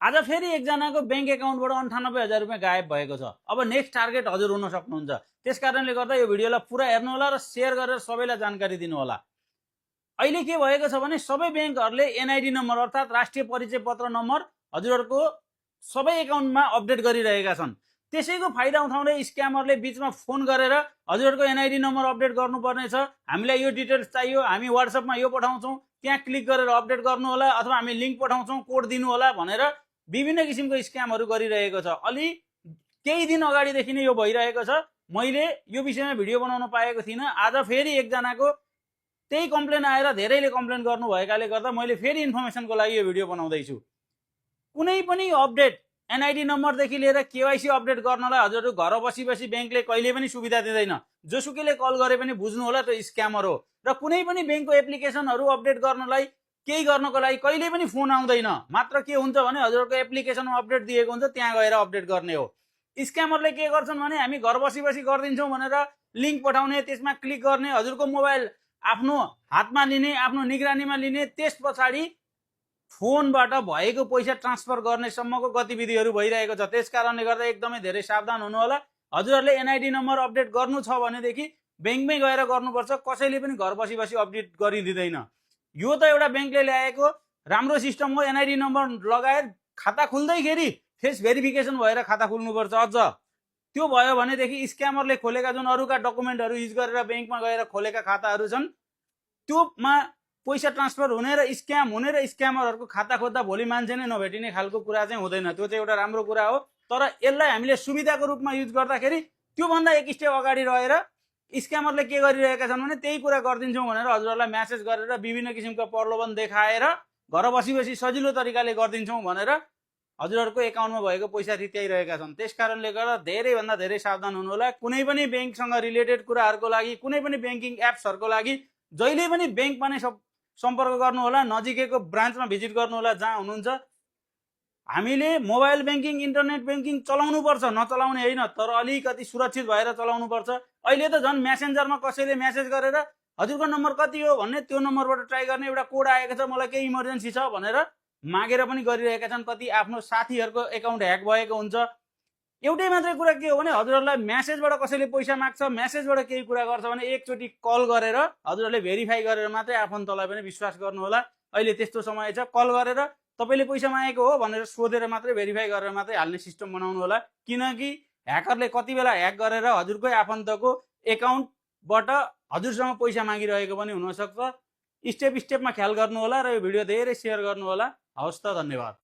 आज फेरि एकजनाको ब्याङ्क एकाउन्टबाट 98,000 रुपियाँ गायब भएको छ। अब नेक्स्ट टार्गेट हजुर हुन सक्नुहुन्छ। त्यसकारणले गर्दा यो भिडियोलाई पुरा हेर्नु होला र सेयर गरेर सबैलाई जानकारी दिनु होला। अहिले के भएको छ भने सबै ब्याङ्कहरूले एनआइडी नम्बर अर्थात् राष्ट्रिय परिचय पत्र नम्बर हजुरहरूको सबै एकाउन्टमा अपडेट गरिरहेका छन्। त्यसैको फाइदा उठाउँदै स्क्यामरले बीचमा फोन गरेर हजुरहरूको एनआइडी नम्बर अपडेट गर्नुपर्ने छ, हामीलाई यो डिटेल्स चाहियो, हामी व्हाट्सएपमा यो पठाउँछौँ, त्यहाँ क्लिक गरेर अपडेट गर्नु होला, अथवा हामी लिङ्क पठाउँछौँ, कोड दिनु होला भनेर विभिन्न किसिमको स्क्यामहरू गरिरहेको छ। अलि केही दिन अगाडिदेखि नै यो भइरहेको छ। मैले यो विषयमा भिडियो बनाउन पाएको थिइनँ। आज फेरि एकजनाको त्यही कम्प्लेन आएर धेरैले कम्प्लेन गर्नु भएकाले गर्दा मैले फेरि इन्फर्मेसनको लागि यो भिडियो बनाउँदैछु। कुनै पनि अपडेट एनआइडी नम्बरदेखि लिएर केवाइसी अपडेट गर्नलाई हजुरहरू घर बसी बसी ब्याङ्कले कहिले पनि सुविधा दिँदैन। जोसुकैले कल गरे पनि बुझ्नु होला त्यो स्क्यामर हो। र कुनै पनि ब्याङ्कको एप्लिकेसनहरू अपडेट गर्नलाई केही गर्नको लागि कहिले पनि फोन आउँदैन। मात्र के हुन्छ भने हजुरहरूको एप्लिकेसनमा अपडेट दिएको हुन्छ, त्यहाँ गएर अपडेट गर्ने हो। स्क्यामरले के गर्छन् भने हामी घर बसी बसी गरिदिन्छौँ भनेर लिङ्क पठाउने, त्यसमा क्लिक गर्ने, हजुरको मोबाइल आफ्नो हातमा लिने, आफ्नो निगरानीमा लिने, त्यस पछाडि फोनबाट भएको पैसा ट्रान्सफर गर्नेसम्मको गतिविधिहरू भइरहेको छ। त्यसकारणले गर्दा एकदमै धेरै सावधान हुनु होला। हजुरहरूले एनआइडी नम्बर अपडेट गर्नु छ भनेदेखि ब्याङ्कमै गएर गर्नुपर्छ। कसैले पनि घर बसी बसी अपडेट गरिदिँदैन। यो त एउटा ब्याङ्कले ल्याएको राम्रो सिस्टम हो। एनआइडी नम्बर लगाएर खाता खुल्दैखेरि फेस भेरिफिकेसन भएर खाता खुल्नुपर्छ। अझ त्यो भयो भनेदेखि स्क्यामरले खोलेका जुन अरूका डकुमेन्टहरू युज गरेर ब्याङ्कमा गएर खोलेका खाताहरू छन् त्योमा पैसा ट्रान्सफर हुने र स्क्याम हुने र स्क्यामरहरूको खाता खोज्दा भोलि मान्छे नै नभेटिने खालको कुरा चाहिँ हुँदैन। त्यो चाहिँ एउटा राम्रो कुरा हो। तर यसलाई हामीले सुविधाको रूपमा युज गर्दाखेरि त्योभन्दा एक स्टेप अगाडि रहेर स्क्यामरले के गरिरहेका छन् भने त्यही कुरा गरिदिन्छौँ भनेर हजुरहरूलाई म्यासेज गरेर विभिन्न किसिमका प्रलोभन देखाएर घर बसी बसी सजिलो तरिकाले गरिदिन्छौँ भनेर हजुरहरूको एकाउन्टमा भएको पैसा रित्याइरहेका छन्। त्यसकारणले गर्दा धेरैभन्दा धेरै सावधान हुनु होला। कुनै पनि ब्याङ्कसँग रिलेटेड कुराहरूको लागि, कुनै पनि ब्याङ्किङ एप्सहरूको लागि जहिले पनि ब्याङ्कमा नै सम्पर्क गर्नु होला। नजिकैको ब्रान्चमा भिजिट गर्नु होला जहाँ हुनुहुन्छ। हामीले मोबाइल ब्याङ्किङ, इन्टरनेट ब्याङ्किङ चलाउनु पर्छ, नचलाउने होइन, तर अलिकति सुरक्षित भएर चलाउनु पर्छ। अहिले त झन् मेसेन्जरमा कसैले मेसेज गरेर हजुरको नम्बर कति हो भन्ने, त्यो नम्बरबाट ट्राई गर्ने, एउटा कोड आएको छ, मलाई केही इमर्जेन्सी छ भनेर मागेर पनि गरिरहेका छन्। कति आफ्नो साथीहरूको एकाउन्ट ह्याक भएको हुन्छ। एउटै मात्रै कुरा के हो भने हजुरहरूलाई म्यासेजबाट कसैले पैसा माग्छ, म्यासेजबाट केही कुरा गर्छ भने एकचोटि कल गरेर हजुरहरूले भेरिफाई गरेर मात्रै आफन्तलाई पनि विश्वास गर्नु होला। अहिले त्यस्तो समय छ। कल गरेर तपाईँले पैसा मागेको हो भनेर सोधेर मात्रै भेरिफाई गरेर मात्रै हाल्ने सिस्टम बनाउनु होला। किनकि ह्याकरले कति बेला ह्याक गरेर हजुरकै आफन्तको एकाउन्टबाट हजुरसँग पैसा मागिरहेको पनि हुनसक्छ। स्टेप स्टेपमा ख्याल गर्नु होला र यो भिडियो धेरै सेयर गर्नु होला। हवस् त, धन्यवाद।